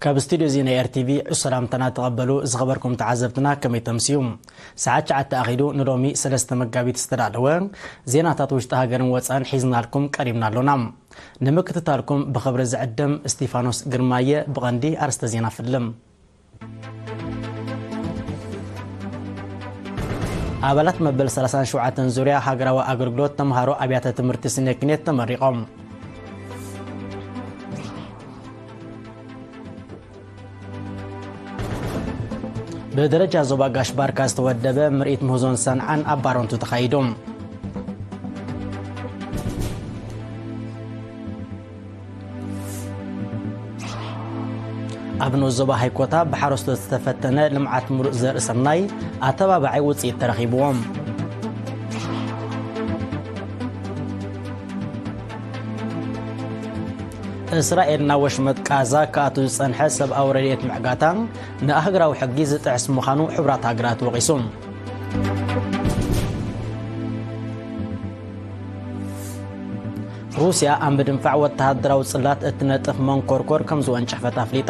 ካብ ስቱድዮ ዜና ኤር ቲ ቪ ዕሱብ ሰላምታና ተቐበሉ። ዝኸበርኩም ተዓዘብትና፣ ከመይ ተምስዩ? ሰዓት ትሽዓተ ኣኺሉ፣ ንሎሚ ሰለስተ መጋቢት ዝተዳለወ ዜናታት ውሽጢ ሃገርን ወፃእን ሒዝናልኩም ቀሪብና ኣሎና። ንምክትታልኩም ብኽብሪ ዝዕድም እስቲፋኖስ ግርማየ። ብቐንዲ ኣርስተ ዜና ፍልም። ኣባላት መበል ሰላሳን ሸውዓተን ዙርያ ሃገራዊ ኣገልግሎት ተምሃሮ ኣብያተ ትምህርቲ ስኔክኔት ተመሪቖም። ብደረጃ ዞባ ጋሽ ባርካ ዝተወደበ ምርኢት ምህዞን ሰንዓን ኣብ ባረንቱ ተኻይዱ። ኣብ ንኡስ ዞባ ሃይኮታ ብሓረስቶት ዝተፈተነ ልምዓት ምሩፅ ዘርኢ ስርናይ ኣተባባዒ ውፅኢት ተረኺብዎም። እስራኤል ናብ ወሽመጥ ቃዛ ክኣቱ ዝጸንሐ ሰብኣዊ ረድኤት ምዕጋታ ንኣህግራዊ ሕጊ ዝጥሕስ ምዃኑ ሕቡራት ሃገራት ወቒሱ። ሩስያ ኣብ ምድንፋዕ ወተሃደራዊ ጽላት እትነጥፍ መንኮርኮር ከም ዝወንጨፈት ኣፍሊጣ።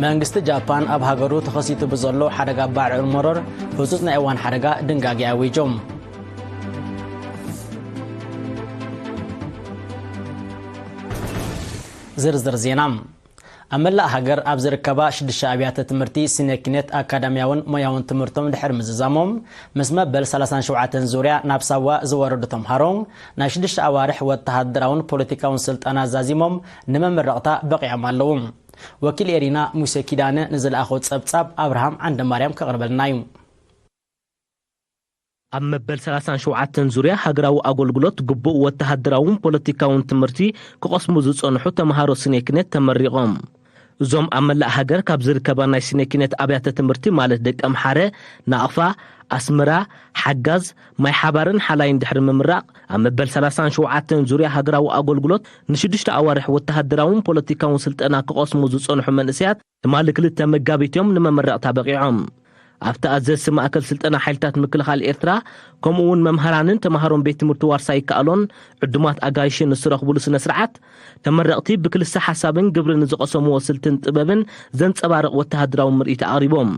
መንግስቲ ጃፓን ኣብ ሃገሩ ተኸሲቱ ብዘሎ ሓደጋ ባርዕ መሮር ህጹጽ ናይ እዋን ሓደጋ ድንጋጌ ኣዊጁ። ዝርዝር ዜና። ኣብ መላእ ሃገር ኣብ ዝርከባ ሽዱሽተ ኣብያተ ትምህርቲ ስነ ኪነት ኣካዳሚያውን ሞያውን ትምህርቶም ድሕሪ ምዝዛሞም፣ ምስ መበል ሰላሳን ሸውዓተን ዙርያ ናብ ሳዋ ዝወረዱ ተምሃሮ ናይ ሽዱሽተ ኣዋርሕ ወተሃደራውን ፖለቲካውን ስልጠና ዛዚሞም ንመመረቕታ በቒዖም ኣለዉ። ወኪል ኤሪና ሙሴ ኪዳነ ንዝለኣኾ ጸብጻብ ኣብርሃም ዓንደማርያም ከቕርበልና እዩ። ኣብ መበል ሰላሳን ሸውዓተን ዙርያ ሃገራዊ ኣገልግሎት ግቡእ ወተሃደራውን ፖለቲካውን ትምህርቲ ክቐስሙ ዝጸንሑ ተምሃሮ ስነ ኪነት ተመሪቖም። እዞም ኣብ መላእ ሃገር ካብ ዝርከባ ናይ ስነ ኪነት ኣብያተ ትምህርቲ ማለት ደቂ ኣምሓረ፣ ናቕፋ፣ ኣስመራ፣ ሓጋዝ፣ ማይ ሓባርን ሓላይን ድሕሪ ምምራቕ ኣብ መበል ሰላሳን ሸውዓተን ዙርያ ሃገራዊ ኣገልግሎት ንሽዱሽተ ኣዋርሕ ወተሃደራውን ፖለቲካውን ስልጠና ክቐስሙ ዝጸንሑ መንእሰያት ትማሊ ክልተ መጋቢት እዮም ንመመረቕታ በቒዖም። ኣብቲ ኣዘዝቲ ማእከል ስልጠና ሓይልታት ምክልኻል ኤርትራ፣ ከምኡ እውን መምሃራንን ተምሃሮን ቤት ትምህርቲ ዋርሳይ ይከኣሎን ዕዱማት ኣጋይሽን ዝተረኽቡሉ ስነ ስርዓት፣ ተመረቕቲ ብክልሰ ሓሳብን ግብርን ዝቐሰምዎ ስልትን ጥበብን ዘንጸባርቕ ወተሃደራዊ ምርኢት ኣቕሪቦም።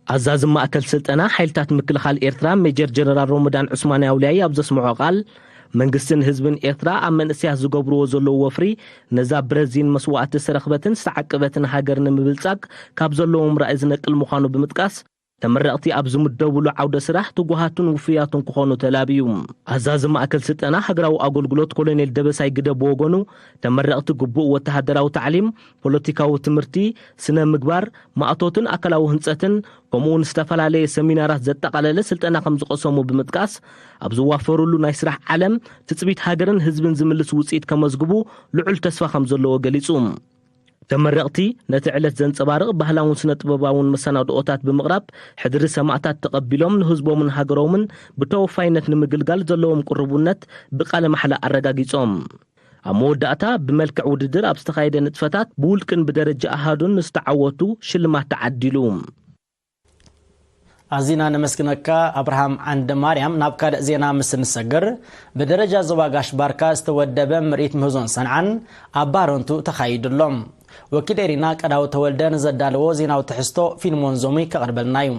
ኣዛዚ ማእከል ስልጠና ሓይልታት ምክልኻል ኤርትራ ሜጀር ጀነራል ሮመዳን ዑስማን ኣውልያይ ኣብ ዘስምዖ ቃል፣ መንግስትን ህዝብን ኤርትራ ኣብ መንእሰያት ዝገብርዎ ዘለዉ ወፍሪ፣ ነዛ ብረዚን መስዋእቲ ዝተረኽበትን ዝተዓቀበትን ሃገር ንምብልጻግ ካብ ዘለዎም ራእይ ዝነቅል ምዃኑ ብምጥቃስ፣ ተመረቕቲ ኣብ ዝምደብሉ ዓውደ ስራሕ ትጉሃቱን ውፉያቱን ክኾኑ ተላብዩ። ኣዛዚ ማእከል ስልጠና ሃገራዊ ኣገልግሎት ኮሎኔል ደበሳይ ግደ ብወገኑ፣ ተመረቕቲ ግቡእ ወተሃደራዊ ታዕሊም፣ ፖለቲካዊ ትምህርቲ፣ ስነ ምግባር፣ ማእቶትን ኣካላዊ ህንጸትን፣ ከምኡውን ዝተፈላለየ ሰሚናራት ዘጠቓለለ ስልጠና ከም ዝቐሰሙ ብምጥቃስ፣ ኣብ ዝዋፈሩሉ ናይ ስራሕ ዓለም ትጽቢት ሃገርን ህዝብን ዝምልስ ውጽኢት ከመዝግቡ ልዑል ተስፋ ከም ዘለዎ ገሊጹ። ተመረቕቲ ነቲ ዕለት ዘንጸባርቕ ባህላውን ስነ ጥበባውን መሰናድኦታት ብምቕራብ፣ ሕድሪ ሰማእታት ተቐቢሎም ንህዝቦምን ሃገሮምን ብተወፋይነት ንምግልጋል ዘለዎም ቅርቡነት ብቃለ ማሕላ ኣረጋጊጾም። ኣብ መወዳእታ ብመልክዕ ውድድር ኣብ ዝተኻየደ ንጥፈታት ብውልቅን ብደረጃ ኣሃዱን ንዝተዓወቱ ሽልማት ተዓዲሉ። ኣዚና ነመስግነካ ኣብርሃም ዓንደ ማርያም። ናብ ካልእ ዜና ምስ እንሰግር፣ ብደረጃ ዞባ ጋሽ ባርካ ዝተወደበ ምርኢት ምህዞን ሰንዓን ኣብ ባረንቱ ተኻይዱ ኣሎ። ወኪል ኤሪና ቀዳው ተወልደ ንዘዳለዎ ዜናዊ ትሕዝቶ ፊልሞን ዞሚ ከቕርበልና እዩ።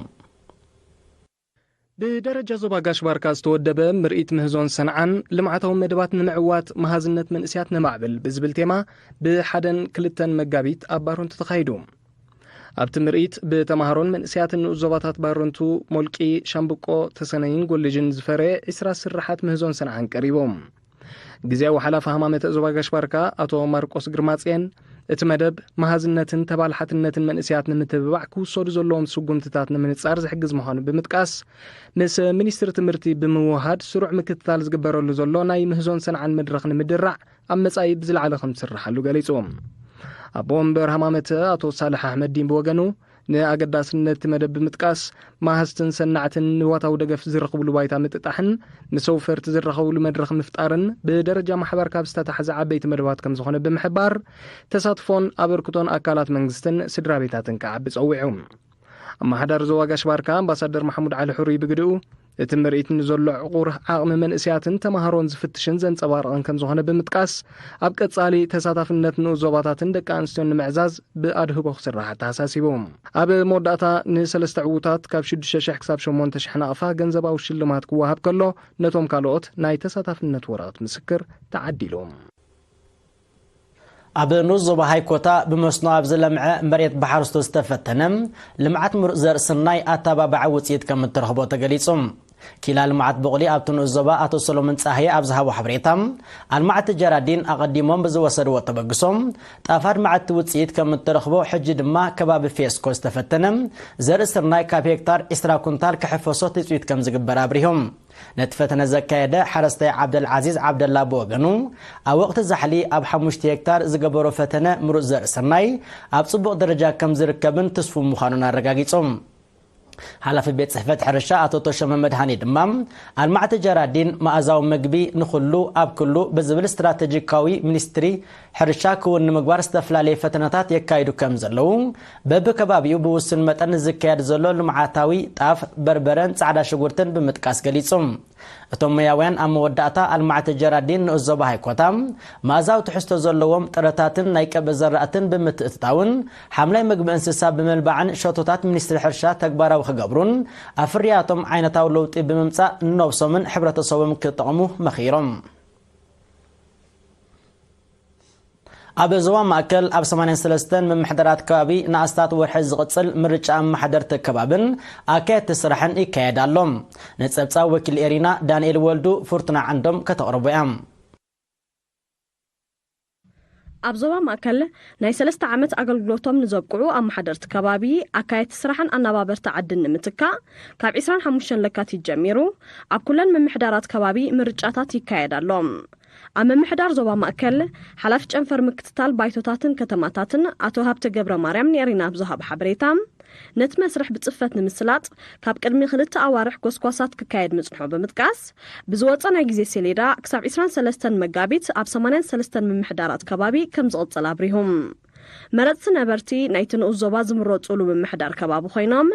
ብደረጃ ዞባ ጋሽ ባርካ ዝተወደበ ምርኢት ምህዞን ሰንዓን ልምዓታዊ መደባት ንምዕዋት መሃዝነት መንእስያት ነማዕብል ብዝብል ቴማ ብሓደን ክልተን መጋቢት ኣብ ባረንቱ ተኻይዱ። ኣብቲ ምርኢት ብተምሃሮን መንእስያትን ንኡስ ዞባታት ባረንቱ፣ ሞልቂ፣ ሻምብቆ፣ ተሰነይን ጎልጅን ዝፈረየ ዒስራ ስርሓት ምህዞን ሰንዓን ቀሪቦም። ግዜያዊ ሓላፊ ሃማመተ ዞባ ጋሽ ባርካ ኣቶ ማርቆስ ግርማጽየን፣ እቲ መደብ መሃዝነትን ተባላሓትነትን መንእስያት ንምትብባዕ ክውሰዱ ዘለዎም ስጉምትታት ንምንጻር ዝሕግዝ ምዃኑ ብምጥቃስ፣ ምስ ሚኒስትሪ ትምህርቲ ብምውሃድ ስሩዕ ምክትታል ዝግበረሉ ዘሎ ናይ ምህዞን ሰንዓን መድረኽ ንምድራዕ ኣብ መጻኢ ብዝለዓለ ከም ዝስርሓሉ ገሊጹ። ኣቦ ወንበር ሃማመተ ኣቶ ሳልሕ ኣሕመዲን ብወገኑ፣ ንኣገዳስነት እቲ መደብ ብምጥቃስ፣ መሃዝትን ሰናዕትን ንዋታዊ ደገፍ ዝረኽብሉ ባይታ ምጥጣሕን ምስ ኣውፈርቲ ዝራኸብሉ መድረኽ ምፍጣርን ብደረጃ ማሕበር ካብ ዝተታሕዘ ዓበይቲ መደባት ከም ዝኾነ ብምሕባር፣ ተሳትፎን ኣበርክቶን ኣካላት መንግስትን ስድራ ቤታትን ክዓቢ ጸዊዑ። ኣመሓዳሪ ዞባ ጋሽ ባርካ ኣምባሳደር መሓሙድ ዓሊ ሕሩይ ብግድኡ፣ እቲ ምርኢት ንዘሎ ዕቑር ዓቕሚ መንእሰያትን ተማሃሮን ዝፍትሽን ዘንጸባርቕን ከም ዝኾነ ብምጥቃስ፣ ኣብ ቀጻሊ ተሳታፍነት ንኡስ ዞባታትን ደቂ ኣንስትዮን ንምዕዛዝ ብኣድህቦ ክስራሕ ኣተሓሳሲቡ። ኣብ መወዳእታ ንሰለስተ ዕዉታት ካብ ሽዱሽተ ሽሕ ክሳብ ሸሞንተ ሽሕ ናቕፋ ገንዘባዊ ሽልማት ክወሃብ ከሎ፣ ነቶም ካልኦት ናይ ተሳታፍነት ወረቐት ምስክር ተዓዲሉ። ኣብ ንኡስ ዞባ ሃይኮታ ብመስኖ ኣብ ዝለምዐ መሬት ብሓረስቶት ዝተፈተነ ልምዓት ምሩፅ ዘርኢ ስርናይ ኣተባባዒ ውፅኢት ከም እትረኽቦ ተገሊፁ። ኪላ ልምዓት ቡቕሊ ኣብቲ ንኡስ ዞባ ኣቶ ሰሎሞን ጻህየ ኣብ ዝሃቦ ሓበሬታ፣ ኣልማዕቲ ጀራዲን ኣቐዲሞም ብዝወሰድዎ ተበግሶ ጣፍ ኣድማዕቲ ውፅኢት ከም እትረኽቦ፣ ሕጂ ድማ ከባቢ ፌስኮ ዝተፈተነ ዘርኢ ስርናይ ካብ ሄክታር ዕስራ ኩንታል ክሕፈሶ ትፅቢት ከም ዝግበር ኣብሪሆም። ነቲ ፈተነ ዘካየደ ሓረስታይ ዓብደል ዓዚዝ ዓብደላ ብወገኑ፣ ኣብ ወቕቲ ዛሕሊ ኣብ ሓሙሽተ ሄክታር ዝገበሮ ፈተነ ምሩፅ ዘርኢ ስርናይ ኣብ ጽቡቕ ደረጃ ከም ዝርከብን ትስፉው ምዃኑን ኣረጋጊጹ። ሓላፊ ቤት ጽሕፈት ሕርሻ ኣቶ ተሾመ መድሃኔ ድማ፣ ኣልማዕቲ ጀራዲን መኣዛዊ መግቢ ንኹሉ ኣብ ኩሉ ብዝብል ስትራተጂካዊ ሚኒስትሪ ሕርሻ ክውን ንምግባር ዝተፈላለየ ፈተነታት የካይዱ ከም ዘለዉ፣ በብከባቢኡ ብውሱን መጠን ዝካየድ ዘሎ ልምዓታዊ ጣፍ፣ በርበረን ጻዕዳ ሽጉርትን ብምጥቃስ ገሊጹ። እቶም ሞያውያን ኣብ መወዳእታ ኣልማዕቲ ጀራዲን ንኡስ ዞባ ሃይኮታ መኣዛዊ ትሕዝቶ ዘለዎም ጥረታትን ናይ ቀበ ዘራእትን ብምትእትታውን ሓምላይ መግቢ እንስሳ ብምልባዕን ሸቶታት ሚኒስትሪ ሕርሻ ተግባራዊ ክገብሩን ኣብ ፍርያቶም ዓይነታዊ ለውጢ ብምምጻእ ንነብሶምን ሕብረተሰቦም ክጠቕሙ መኺሮም። ኣብ ዞባ ማእከል ኣብ ሰማንያን ሰለስተን ምምሕዳራት ከባቢ ንኣስታት ወርሒ ዝቕጽል ምርጫ ኣመሓደርቲ ከባብን ኣካየድቲ ስራሕን ይካየድ ኣሎ። ንጸብጻብ ወኪል ኤሪና ዳንኤል ወልዱ ፍርቱና ዓንዶም ከተቕርቦ እያ። ኣብ ዞባ ማእከል ናይ ሰለስተ ዓመት ኣገልግሎቶም ንዘብቅዑ ኣመሓደርቲ ከባቢ፣ ኣካየድቲ ስራሕን ኣነባበርቲ ዓድን ንምትካእ፣ ካብ ዕስራን ሓሙሽተን ለካቲት ጀሚሩ ኣብ ኩለን ምምሕዳራት ከባቢ ምርጫታት ይካየድ ኣሎ። ኣብ ምምሕዳር ዞባ ማእከል ሓላፊ ጨንፈር ምክትታል ባይቶታትን ከተማታትን ኣቶ ሃብተ ገብረ ማርያም ንኤሪና ኣብ ዝሃቦ ሓበሬታ፣ ነቲ መስርሕ ብጽፈት ንምስላጥ ካብ ቅድሚ ክልተ ኣዋርሕ ጎስጓሳት ክካየድ ምጽንሑ ብምጥቃስ፣ ብዝወጸ ናይ ግዜ ሰሌዳ ክሳብ ዕስራን ሰለስተን መጋቢት ኣብ ሰማንያን ሰለስተን ምምሕዳራት ከባቢ ከም ዝቕጽል ኣብሪሁ። መረጽቲ ነበርቲ ናይቲ ንኡስ ዞባ ዝምረጹሉ ምምሕዳር ከባቢ ኮይኖም፣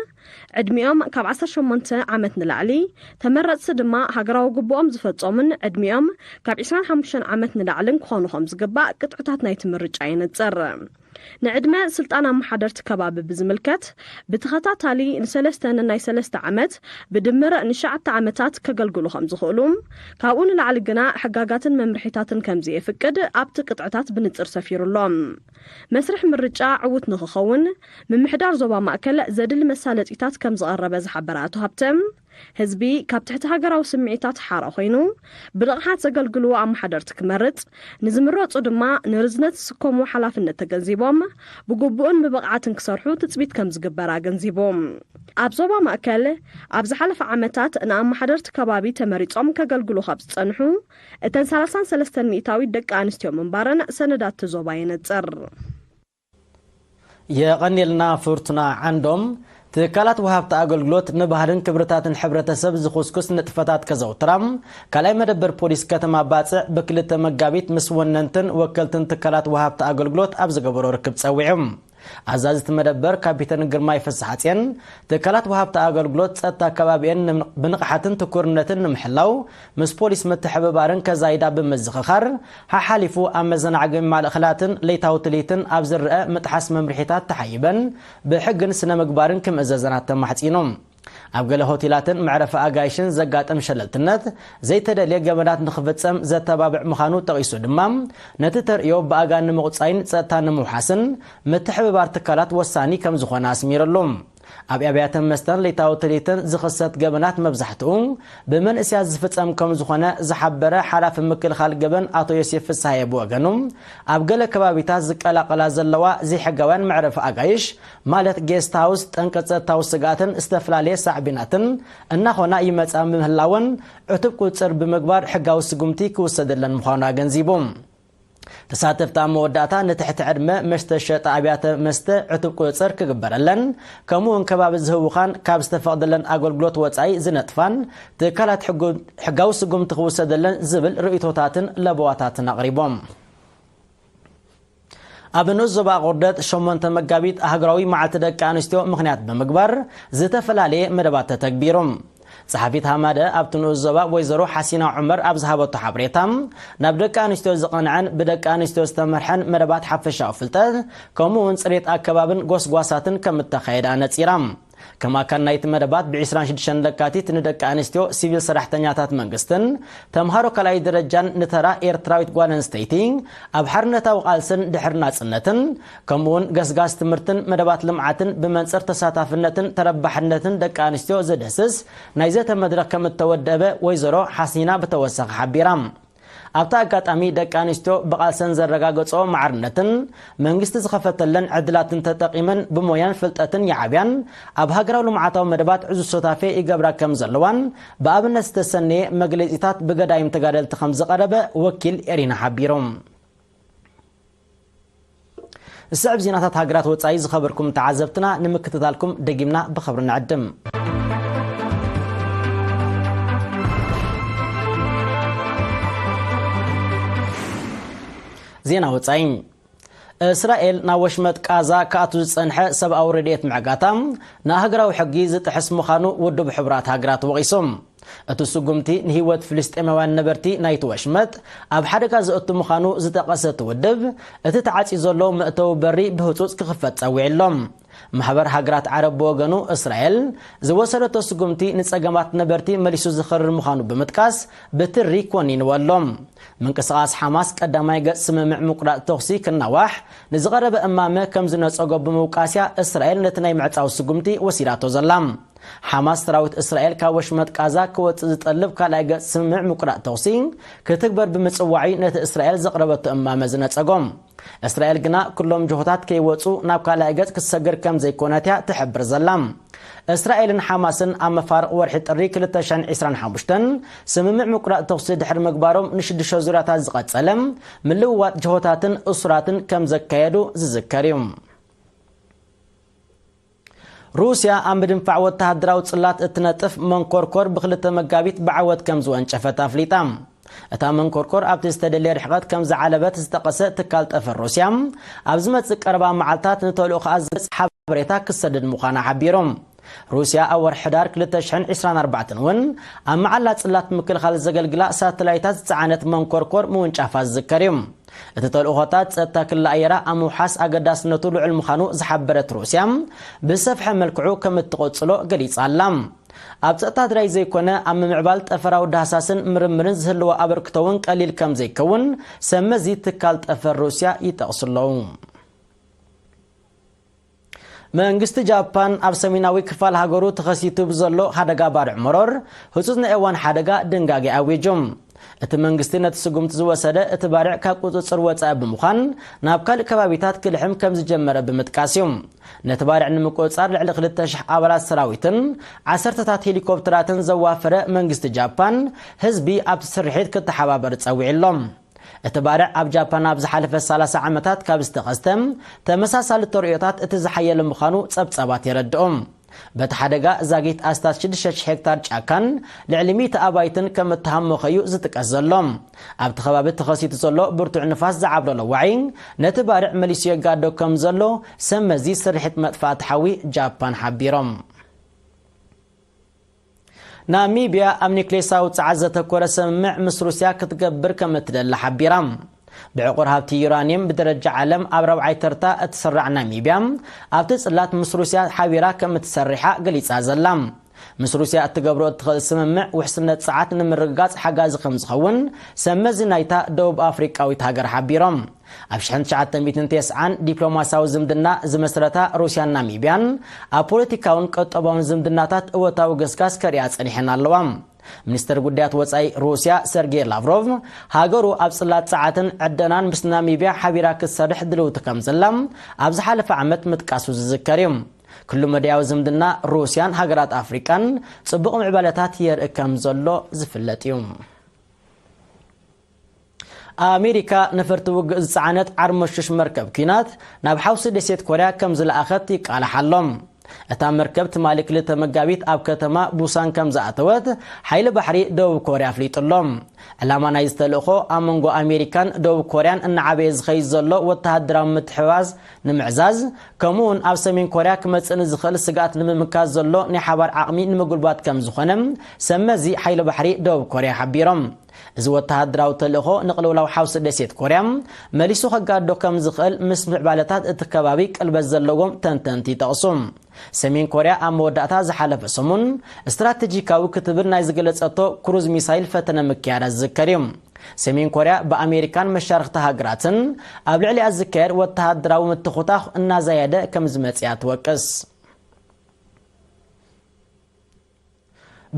ዕድሚኦም ካብ ዓሰርተ ሸሞንተ ዓመት ንላዕሊ፣ ተመረጽቲ ድማ ሃገራዊ ግቡኦም ዝፈጸሙን ዕድሚኦም ካብ ዕስራን ሓሙሽተን ዓመት ንላዕልን ክኾኑ ከም ዝግባእ ቅጥዕታት ናይቲ ምርጫ የነጽር። ንዕድመ ስልጣን ኣመሓደርቲ ከባቢ ብዝምልከት፣ ብተኸታታሊ ንሰለስተ ንናይ ሰለስተ ዓመት፣ ብድምር ንሸዓተ ዓመታት ከገልግሉ ከም ዝኽእሉ፣ ካብኡ ንላዕሊ ግና ሕጋጋትን መምርሒታትን ከም ዘየፍቅድ ኣብቲ ቅጥዕታት ብንጽር ሰፊሩ ኣሎ። መስርሕ ምርጫ ዕዉት ንኽኸውን፣ ምምሕዳር ዞባ ማእከል ዘድሊ መሳለጢታት ከም ዝቐረበ ዝሓበረ ኣቶ ሃብተ፣ ህዝቢ ካብ ትሕቲ ሃገራዊ ስምዒታት ሓራ ኮይኑ፣ ብንቕሓት ዘገልግልዎ ኣመሓደርቲ ክመርጽ፣ ንዝምረጹ ድማ ንርዝነት ዝስከሙ ሓላፍነት ተገንዚቦም፣ ብግቡእን ብብቕዓትን ክሰርሑ ትጽቢት ከም ዝግበር ኣገንዚቡ። ኣብ ዞባ ማእከል፣ ኣብ ዝሓለፈ ዓመታት ንኣመሓደርቲ ከባቢ ተመሪጾም ከገልግሉ ካብ ዝጸንሑ፣ እተን ሰላሳን ሰለስተን ሚእታዊት ደቂ ኣንስትዮ ምንባረን ሰነዳት እቲ ዞባ የነጽር። የቐንየልና ፍርቱና ዓንዶም። ትካላት ወሃብቲ ኣገልግሎት ንባህልን ክብርታትን ሕብረተሰብ ዝኹስኩስ ንጥፈታት ከዘውትራ፣ ካልኣይ መደበር ፖሊስ ከተማ ባጽዕ ብክልተ መጋቢት ምስ ወነንትን ወከልትን ትካላት ወሃብቲ ኣገልግሎት ኣብ ዝገበሮ ርክብ ጸዊዑ። ኣዛዚ እቲ መደበር ካፒተን ግርማይ ፍስሓጽየን፣ ትካላት ወሃብቲ ኣገልግሎት ጸጥታ ከባቢኤን ንም-፣ ብንቕሓትን ትኩርነትን ንምሕላው ምስ ፖሊስ ምትሕብባርን ከዛይዳ ብምዝኽኻር፣ ሓሓሊፉ ኣብ መዘናግዒ ማእኸላትን ለይታዊ ትልሂትን ኣብ ዝረአ ምጥሓስ መምርሒታት ተሓይበን ብሕግን ስነ ምግባርን ክምእዘዘን ኣተማሕጺኑ። ኣብ ገለ ሆቴላትን መዕረፊ ኣጋይሽን ዘጋጥም ሸለልትነት ዘይተደልየ ገበናት ንኽፍጸም ዘተባብዕ ምዃኑ ጠቒሱ ድማ፣ ነቲ ተርእዮ ብኣጋ ንምቑጻይን ጸጥታ ንምውሓስን ምትሕብባር ትካላት ወሳኒ ከም ዝኾነ ኣስሚሩሉ። ኣብ ኣብያተ መስተን ለይታዊ ትልሂትን ዝኽሰት ገበናት መብዛሕትኡ ብመንእሰያት ዝፍጸም ከም ዝኾነ ዝሓበረ ሓላፊ ምክልኻል ገበን ኣቶ ዮሴፍ ፍስሃየ ብወገኑ፣ ኣብ ገለ ከባቢታት ዝቀላቐላ ዘለዋ ዘይሕጋውያን መዕረፊ ኣጋይሽ፣ ማለት ጌስት ሃውስ፣ ጠንቂ ጸጥታዊ ስግኣትን ዝተፈላለየ ሳዕቤናትን እናኾና ይመጻ ምህላወን ዕቱብ ቁጽጽር ብምግባር ሕጋዊ ስጉምቲ ክውሰደለን ምዃኑ ኣገንዚቡ። ተሳተፍቲ ኣብ መወዳእታ ንትሕቲ ዕድመ መስተ ዝሸጣ ኣብያተ መስተ ዕቱብ ቁጽጽር ክግበረለን፣ ከምኡ እውን ከባቢ ዝህውኻን ካብ ዝተፈቕደለን ኣገልግሎት ወጻኢ ዝነጥፋን ትካላት ሕጉ-፣ ሕጋዊ ስጉምቲ ክውሰደለን ዝብል ርእይቶታትን ለበዋታትን ኣቕሪቦም። ኣብ ንኡስ ዞባ ቁርደት ሸሞንተ መጋቢት ሃገራዊ መዓልቲ ደቂ ኣንስትዮ ምኽንያት ብምግባር ዝተፈላለየ መደባት ተተግቢሩ። ጸሓፊት ሃማደ ኣብቲ ንኡስ ዞባ ወይዘሮ ሓሲና ዑመር ኣብ ዝሃበቶ ሓበሬታ፣ ናብ ደቂ ኣንስትዮ ዝቐንዐን ብደቂ ኣንስትዮ ዝተመርሐን መደባት ሓፈሻዊ ፍልጠት ከምኡ እውን ጽሬት ኣከባብን ጎስጓሳትን ከም እተኻየደ ኣነጺራ። ከም ኣካል ናይቲ መደባት ብ ዕስራን ሽዱሽተን ለካቲት ንደቂ ኣንስትዮ፣ ሲቪል ሰራሕተኛታት መንግስትን ተምሃሮ ካልኣይ ደረጃን ንተራ ኤርትራዊት ጓል ኣንስተይቲ ኣብ ሓርነታዊ ቃልስን ድሕሪ ናጽነትን ከምኡውን ገስጋስ ትምህርትን መደባት ልምዓትን ብመንጽር ተሳታፍነትን ተረባሕነትን ደቂ ኣንስትዮ ዝድህስስ ናይ ዘተ መድረኽ ከም እተወደበ ወይዘሮ ሓሲና ብተወሳኺ ሓቢራ። ኣብቲ ኣጋጣሚ ደቂ ኣንስትዮ ብቓልሰን ዘረጋገጾ ማዕርነትን መንግስቲ ዝኸፈተለን ዕድላትን ተጠቒመን ብሞያን ፍልጠትን ይዓብያን ኣብ ሃገራዊ ልምዓታዊ መደባት ዕዙዝ ሱታፌ ይገብራ ከም ዘለዋን ብኣብነት ዝተሰነየ መግለጺታት ብገዳይም ተጋደልቲ ከም ዝቐረበ ወኪል ኤሪና ሓቢሩ። ዝስዕብ ዜናታት ሃገራት ወጻኢ ዝኸበርኩም ተዓዘብትና ንምክትታልኩም ደጊምና ብኽብሪ ንዕድም። ዜና ወጻኢ። እስራኤል ናብ ወሽመጥ ቃዛ ክኣቱ ዝጸንሐ ሰብኣዊ ረድኤት ምዕጋታ ንሃገራዊ ሕጊ ዝጥሕስ ምዃኑ ውድብ ሕቡራት ሃገራት ወቒሱ። እቲ ስጉምቲ ንህይወት ፍልስጤማውያን ነበርቲ ናይቲ ወሽመጥ ኣብ ሓደጋ ዘእቱ ምዃኑ ዝጠቐሰ እቲ ውድብ፣ እቲ ተዓጽዩ ዘሎ መእተዊ በሪ ብህጹጽ ክኽፈት ጸዊዑ ኣሎ። ማሕበር ሃገራት ዓረብ ብወገኑ፣ እስራኤል ዝወሰደቶ ስጉምቲ ንጸገማት ነበርቲ መሊሱ ዝኸርር ምዃኑ ብምጥቃስ፣ ብትሪ ኮኒንዎ ኣሎ። ምንቅስቓስ ሓማስ ቀዳማይ ገጽ ስምምዕ ምቁራጽ ተኹሲ ክናዋሕ ንዝቐረበ እማመ ከም ዝነጸጎ ብምውቃስያ፣ እስራኤል ነቲ ናይ ምዕጻው ስጉምቲ ወሲዳቶ ዘላ። ሓማስ፣ ሰራዊት እስራኤል ካብ ወሽመጥ ቃዛ ክወጽእ ዝጠልብ ካልኣይ ገጽ ስምምዕ ምቁራጽ ተኹሲ ክትግበር ብምጽዋዕ'ዩ ነቲ እስራኤል ዘቕረበቶ እማመ ዝነጸጎ። እስራኤል ግና፣ ኩሎም ጅሆታት ከይወጹ ናብ ካልኣይ ገጽ ክትሰግር ከም ዘይኮነት'ያ ትሕብር ዘላ። እስራኤልን ሓማስን ኣብ መፋርቕ ወርሒ ጥሪ ክልተ ሽሕን ዕስራን ሓሙሽተን ስምምዕ ምቁራጽ ተኹሲ ድሕሪ ምግባሮም፣ ንሽዱሽተ ዙርያታት ዝቐጸለ ምልውዋጥ ጅሆታትን እሱራትን ከም ዘካየዱ ዝዝከር እዩ። ሩስያ ኣብ ምድንፋዕ ወተሃደራዊ ጽላት እትነጥፍ መንኮርኮር ብክልተ መጋቢት ብዓወት ከም ዝወንጨፈት ኣፍሊጣ። እታ መንኮርኮር ኣብቲ ዝተደልየ ርሕቐት ከም ዝዓለበት ዝጠቐሰ ትካል ጠፈር ሩስያ፣ ኣብ ዝመጽእ ቀረባ መዓልታት ንተልእኾኣ ዝገልጽ ሓበሬታ ክትሰድድ ምዃና ሓቢሩ። ሩስያ ኣብ ወርሒ ሕዳር ክልተ ሽሕን ዕስራን ኣርባዕተን እውን ኣብ መዓላ ጽላት ምክልኻል ዘገልግላ ሳተላይታት ዝጸዓነት መንኮርኮር ምውንጫፋ ዝዝከር እዩ። እቲ ተልእኾታት ጸጥታ ክሊ ኣየራ ኣብ ምውሓስ ኣገዳስነቱ ልዑል ምዃኑ ዝሓበረት ሩስያ፣ ብዝሰፍሐ መልክዑ ከም እትቕጽሎ ገሊጻ ኣላ። ኣብ ጸጥታ ጥራይ ዘይኮነ፣ ኣብ ምምዕባል ጠፈራዊ ዳህሳስን ምርምርን ዝህልዎ ኣበርክቶ እውን ቀሊል ከም ዘይከውን ሰብ መዚ ትካል ጠፈር ሩስያ ይጠቕሱ ኣለዉ። መንግስቲ ጃፓን ኣብ ሰሜናዊ ክፋል ሃገሩ ተኸሲቱ ብዘሎ ሓደጋ ባርዕ መሮር ህጹጽ ናይ እዋን ሓደጋ ድንጋጌ ኣዊጁ። እቲ መንግስቲ ነቲ ስጉምቲ ዝወሰደ፣ እቲ ባርዕ ካብ ቁጽጽር ወጻኢ ብምዃን ናብ ካልእ ከባቢታት ክልሕም ከም ዝጀመረ ብምጥቃስ እዩ። ነቲ ባርዕ ንምቁጽጻር ልዕሊ ክልተ ሽሕ ኣባላት ሰራዊትን ዓሰርተታት ሄሊኮፕተራትን ዘዋፈረ መንግስቲ ጃፓን፣ ህዝቢ ኣብቲ ስርሒት ክተሓባበር ጸዊዑ ኣሎ። እቲ ባርዕ ኣብ ጃፓን ኣብ ዝሓለፈ ሰላሳ ዓመታት ካብ ዝተኸስተ ተመሳሳሊ ተርእዮታት እቲ ዝሓየለ ምዃኑ ጸብጻባት የረድኡ። በቲ ሓደጋ ዛጊት ኣስታት ሽዱሽተ ሽሕ ሄክታር ጫካን ልዕሊ ሚእቲ ኣባይትን ከም እተሃመኸ እዩ ዝጥቀስ ዘሎ። ኣብቲ ከባቢ ተኸሲቱ ዘሎ ብርቱዕ ንፋስ ዝዓብለሎ ዋዒ ነቲ ባርዕ መሊሱ የጋዶ ከም ዘሎ ሰብ መዚ ስርሒት መጥፋእቲ ሓዊ ጃፓን ሓቢሮም። ናሚብያ ኣብ ኒክሌሳዊ ጸዓት ዘተኮረ ስምምዕ ምስ ሩስያ ክትገብር ከም እትደሊ ሓቢራ። ብዕቑር ሃብቲ ዩራኒየም ብደረጃ ዓለም ኣብ ራብዓይ ተርታ እትስራዕ ናሚብያ፣ ኣብቲ ጽላት ምስ ሩስያ ሓቢራ ከም እትሰርሓ ገሊጻ ዘላ። ምስ ሩስያ እትገብሮ እትኽእል ስምምዕ ውሕስነት ጸዓት ንምርግጋጽ ሓጋዚ ከም ዝኸውን ሰብ መዚ ናይታ ደቡብ ኣፍሪቃዊት ሃገር ሓቢሮም። ኣብ ሽሕን ትሽዓተ ሚእትን ተስዓን ዲፕሎማስያዊ ዝምድና ዝመስረታ ሩስያን ናሚብያን፣ ኣብ ፖለቲካውን ቁጠባውን ዝምድናታት እወታዊ ገስጋስ ከርእያ ጸኒሐን ኣለዋ። ሚኒስተር ጉዳያት ወጻኢ ሩስያ ሰርጌይ ላቭሮቭ፣ ሃገሩ ኣብ ጽላት ጸዓትን ዕደናን ምስ ናሚብያ ሓቢራ ክትሰርሕ ድልውቲ ከም ዘላ ኣብ ዝሓለፈ ዓመት ምጥቃሱ ዝዝከር እዩ። ኩሉ መዳያዊ ዝምድና ሩስያን ሃገራት ኣፍሪቃን ጽቡቕ ምዕባለታት የርኢ ከም ዘሎ ዝፍለጥ እዩ። ኣሜሪካ ነፈርቲ ውግእ ዝጸዓነት ዓርሞሽሽ መርከብ ኲናት ናብ ሓውሲ ደሴት ኮርያ ከም ዝለኣኸት ይቃላሕ ኣሎ። እታ መርከብ ትማሊ ክልተ መጋቢት ኣብ ከተማ ቡሳን ከም ዝኣተወት ሓይሊ ባሕሪ ደቡብ ኮርያ ኣፍሊጡ ኣሎ። ዕላማ ናይዚ ተልእኾ ኣብ መንጎ ኣሜሪካን ደቡብ ኮርያን እናዓበየ ዝኸይድ ዘሎ ወተሃደራዊ ምትሕብባዝ ንምዕዛዝ፣ ከምኡ እውን ኣብ ሰሜን ኮርያ ክመጽእ ንዝኽእል ስግኣት ንምምካት ዘሎ ናይ ሓባር ዓቕሚ ንምጉልባት ከም ዝኾነ ሰመዚ ሓይሊ ባሕሪ ደቡብ ኮርያ ሓቢሮም። እዚ ወተሃደራዊ ተልእኾ ንቅልውላው ሓውሲ ደሴት ኮርያ መሊሱ ከጋዶ ከም ዝኽእል ምስ ምዕባለታት እቲ ከባቢ ቅልበት ዘለዎም ተንተንቲ ይጠቕሱ። ሰሜን ኮርያ ኣብ መወዳእታ ዝሓለፈ ሰሙን ስትራቴጂካዊ ክትብል ናይ ዝገለጸቶ ክሩዝ ሚሳይል ፈተነ ምክያዳ ዝዝከር እዩ። ሰሜን ኮርያ ብኣሜሪካን መሻርኽቲ ሃገራትን ኣብ ልዕሊኣ ዝካየድ ወተሃደራዊ ምትኹታኽ እናዛየደ ከም ዝመጽያ ትወቅስ።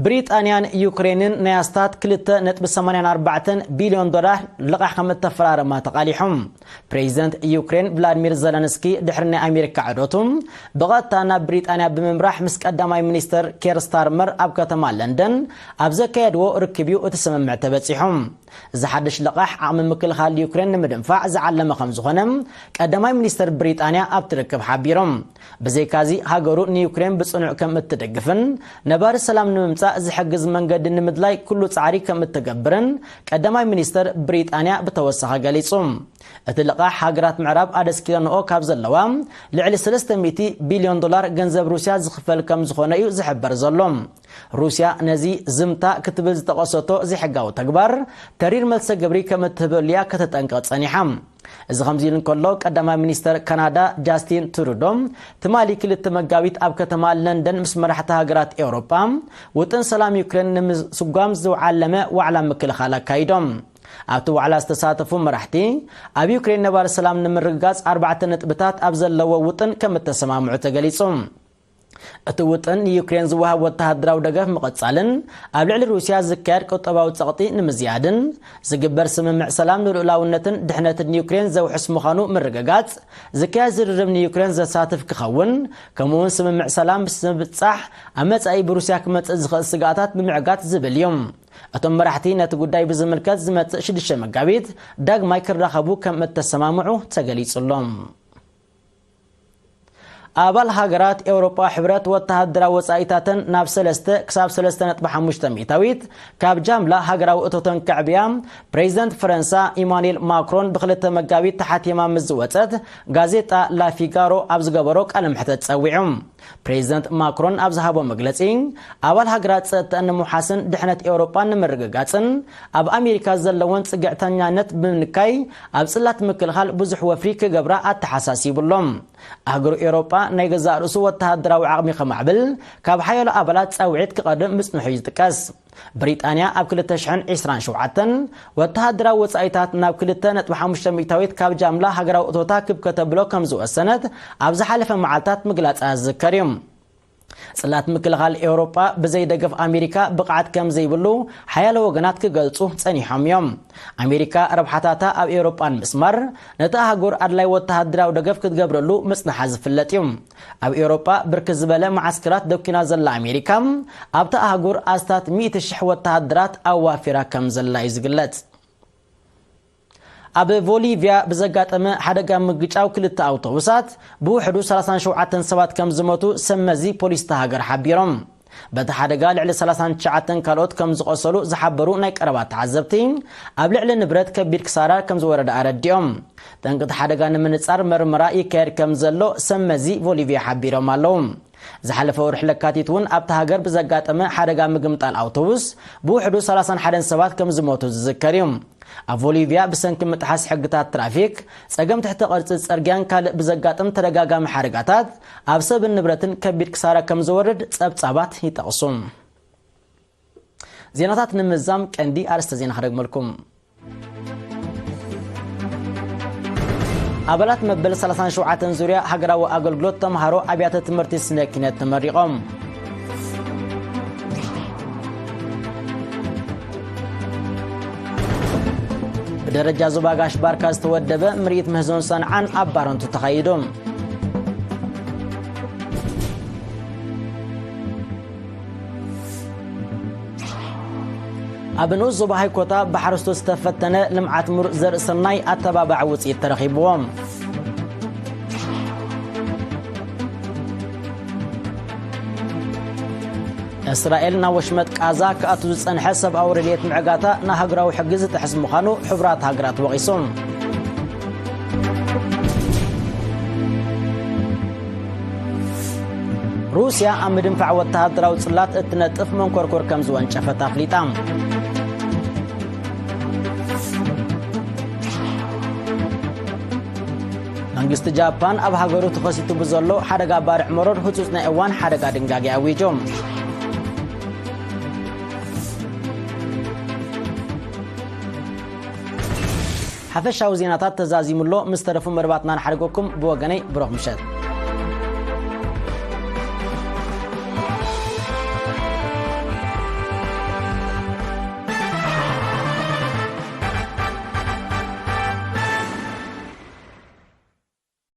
ብሪጣንያን ዩክሬንን ናይ ኣስታት ክልተ ነጥቢ ሰማንያን ኣርባዕተን ቢልዮን ዶላር ልቓሕ ከም እተፈራረማ ተቓሊሖም። ፕሬዚደንት ዩክሬን ቭላድሚር ዘለንስኪ ድሕሪ ናይ ኣሜሪካ ዕዶቱ ብቐጥታ ናብ ብሪጣንያ ብምምራሕ ምስ ቀዳማይ ሚኒስተር ኬር ስታርመር ኣብ ከተማ ለንደን ኣብ ዘካየድዎ ርክብ እዩ እቲ ስምምዕ ተበጺሑ። እዚ ሓድሽ ልቓሕ ዓቕሚ ምክልኻል ዩክሬን ንምድንፋዕ ዝዓለመ ከም ዝኾነ ቀዳማይ ሚኒስተር ብሪጣንያ ኣብቲ ርክብ ሓቢሮም። ብዘይካዚ ሃገሩ ንዩክሬን ብጽኑዕ ከም እትደግፍን ነባሪ ሰላም ንምምጻእ ዝሕግዝ መንገዲ ንምድላይ ኩሉ ጻዕሪ ከም እትገብርን ቀዳማይ ሚኒስተር ብሪጣንያ ብተወሳኺ ገሊጹ። እቲ ልቓሕ ሃገራት ምዕራብ ኣደስኪረንኦ ካብ ዘለዋ ልዕሊ ሰለስተ ሚእቲ ቢልዮን ዶላር ገንዘብ ሩስያ ዝኽፈል ከም ዝኾነ እዩ ዝሕበር ዘሎ። ሩስያ ነዚ ዝምታ ክትብል ዝጠቐሰቶ ዘይሕጋዊ ተግባር ተሪር መልሰ ግብሪ ከም እትህበሉ እያ ከተጠንቅቕ ጸኒሓ። እዚ ከምዚ ኢሉ እንከሎ ቀዳማይ ሚኒስተር ካናዳ ጃስቲን ትሩዶ ትማሊ ክልተ መጋቢት ኣብ ከተማ ለንደን ምስ መራሕቲ ሃገራት ኤውሮጳ ውጥን ሰላም ዩክሬን ንምስጓም ዝዓለመ ዋዕላ ምክልኻል ኣካይዶም። ኣብቲ ዋዕላ ዝተሳተፉ መራሕቲ ኣብ ዩክሬን ነባሪ ሰላም ንምርግጋጽ ኣርባዕተ ነጥብታት ኣብ ዘለዎ ውጥን ከም እተሰማምዑ ተገሊጹ። እቲ ውጥን ንዩክሬን ዝወሃብ ወተሃደራዊ ደገፍ ምቕጻልን ኣብ ልዕሊ ሩስያ ዝካየድ ቁጠባዊ ጸቕጢ ንምዝያድን ዝግበር ስምምዕ ሰላም ንልኡላውነትን ድሕነትን ዩክሬን ዘውሕስ ምዃኑ ምርግጋጽ፣ ዝካየድ ዝርርብ ንዩክሬን ዘሳትፍ ክኸውን፣ ከምኡውን ስምምዕ ሰላም ምስ ምብጻሕ ኣብ መጻኢ ብሩስያ ክመጽእ ዝኽእል ስግኣታት ንምዕጋት ዝብል እዩ። እቶም መራሕቲ ነቲ ጉዳይ ብዝምልከት ዝመጽእ ሽዱሽተ መጋቢት ዳግማይ ክራኸቡ ከም እተሰማምዑ ተገሊጹ ኣሎ። ኣባል ሃገራት ኤውሮጳ ሕብረት ወተሃደራዊ ወጻኢታተን ናብ ሰለስተ ክሳብ ሰለስተ ነጥቢ ሓሙሽተ ሚእታዊት ካብ ጃምላ ሃገራዊ እቶተን ከዕብያ ፕሬዚደንት ፈረንሳ ኢማኑኤል ማክሮን ብክልተ መጋቢት ተሓቲማ ምስ ዝወጸት ጋዜጣ ላፊጋሮ ኣብ ዝገበሮ ቃለ መሕተት ጸዊዑ። ፕሬዚደንት ማክሮን ኣብ ዝሃቦ መግለጺ፣ ኣባል ሃገራት ጸጥታን ንምውሓስን ድሕነት ኤውሮጳን ንምርግጋጽን ኣብ ኣሜሪካ ዘለወን ጽግዕተኛነት ብምንካይ ኣብ ጽላት ምክልኻል ብዙሕ ወፍሪ ክገብራ ኣተሓሳሲቡ ኣሎ። ኣህጉር ኤውሮጳ ናይ ገዛእ ርእሱ ወተሃደራዊ ዓቕሚ ከማዕብል ካብ ሓያሎ ኣባላት ጻውዒት ክቐርብ ምጽንሑ ይጥቀስ። ብሪጣንያ ኣብ ክልተ ሽሕን ዕስራን ሸውዓተን ወተሃደራዊ ወጻኢታት ናብ ክልተ ነጥቢ ሓሙሽተ ሚእታዊት ካብ ጃምላ ሃገራዊ እቶታ ክብ ከተብሎ ከም ዝወሰነት ኣብ ዝሓለፈ መዓልታት ምግላጻ ዝዝከር እዩ። ጽላት ምክልኻል ኤውሮጳ ብዘይ ደገፍ ኣሜሪካ ብቕዓት ከም ዘይብሉ ሓያሎ ወገናት ክገልጹ ጸኒሖም እዮም። ኣሜሪካ ረብሓታታ ኣብ ኤውሮጳ ንምስማር ነቲ ኣህጉር ኣድላይ ወተሃደራዊ ደገፍ ክትገብረሉ ምጽንሓ ዝፍለጥ እዩ። ኣብ ኤውሮጳ ብርክት ዝበለ መዓስከራት ደኪና ዘላ ኣሜሪካ ኣብቲ ኣህጉር ኣስታት ሚእቲ ሽሕ ወተሃደራት ኣዋፊራ ከም ዘላ እዩ ዝግለጽ። ኣብ ቦሊቪያ ብዘጋጠመ ሓደጋ ምግጫው ክልተ ኣውቶቡሳት ብውሕዱ ሰላሳን ሸውዓተን ሰባት ከም ዝሞቱ ሰብ መዚ ፖሊስ እታ ሃገር ሓቢሮም። በቲ ሓደጋ ልዕሊ ሰላሳን ትሽዓተን ካልኦት ከም ዝቖሰሉ ዝሓበሩ ናይ ቀረባ ተዓዘብቲ፣ ኣብ ልዕሊ ንብረት ከቢድ ክሳራ ከም ዝወረደ ኣረዲኦም። ጠንቂ እቲ ሓደጋ ንምንጻር መርመራ ይካየድ ከም ዘሎ ሰብ መዚ ቦሊቪያ ሓቢሮም ኣለዉ። ዝሓለፈ ወርሒ ለካቲት እውን ኣብታ ሃገር ብዘጋጠመ ሓደጋ ምግምጣል ኣውቶቡስ ብውሕዱ ሰላሳን ሓደን ሰባት ከም ዝሞቱ ዝዝከር እዩ። ኣብ ቦሊቪያ ብሰንኪ ምጥሓስ ሕግታት ትራፊክ፣ ጸገም ትሕተ ቅርጺ ጽርግያን ካልእ ብዘጋጥም ተደጋጋሚ ሓደጋታት ኣብ ሰብን ንብረትን ከቢድ ክሳራ ከም ዝወርድ ጸብጻባት ይጠቕሱ። ዜናታት ንምዛም ቀንዲ ኣርእስተ ዜና ክደግመልኩም። ኣባላት መበል ሰላሳን ሸውዓተን ዙርያ ሃገራዊ ኣገልግሎት ተምሃሮ ኣብያተ ትምህርቲ ስነ ኪነት ተመሪቖም። ብደረጃ ዞባ ጋሽ ባርካ ዝተወደበ ምርኢት ምህዞን ሰንዓን ኣብ ባረንቱ ተኻይዱ። ኣብ ንኡስ ዞባ ሃይኮታ ብሓረስቶት ዝተፈተነ ልምዓት ምሩፅ ዘርኢ ሰናይ ኣተባባዒ ውፅኢት ተረኺብዎም። እስራኤል ናብ ወሽመጥ ቃዛ ክኣቱ ዝጸንሐ ሰብኣዊ ረድኤት ምዕጋታ ንሃገራዊ ሕጊ ዝጥሕስ ምዃኑ ሕቡራት ሃገራት ወቒሱ። ሩስያ ኣብ ምድንፋዕ ወተሃደራዊ ጽላት እትነጥፍ መንኮርኮር ከም ዝወንጨፈት ኣፍሊጣ። መንግስቲ ጃፓን ኣብ ሃገሩ ተኸሲቱ ብዘሎ ሓደጋ ባርዕ መሮር ህጹጽ ናይ እዋን ሓደጋ ድንጋጌ ኣዊጁ። ሓፈሻዊ ዜናታት ተዛዚሙ ኣሎ። ምስ ተረፉ መደባትና ንሓድገኩም። ብወገነይ ብሩኽ ምሸት።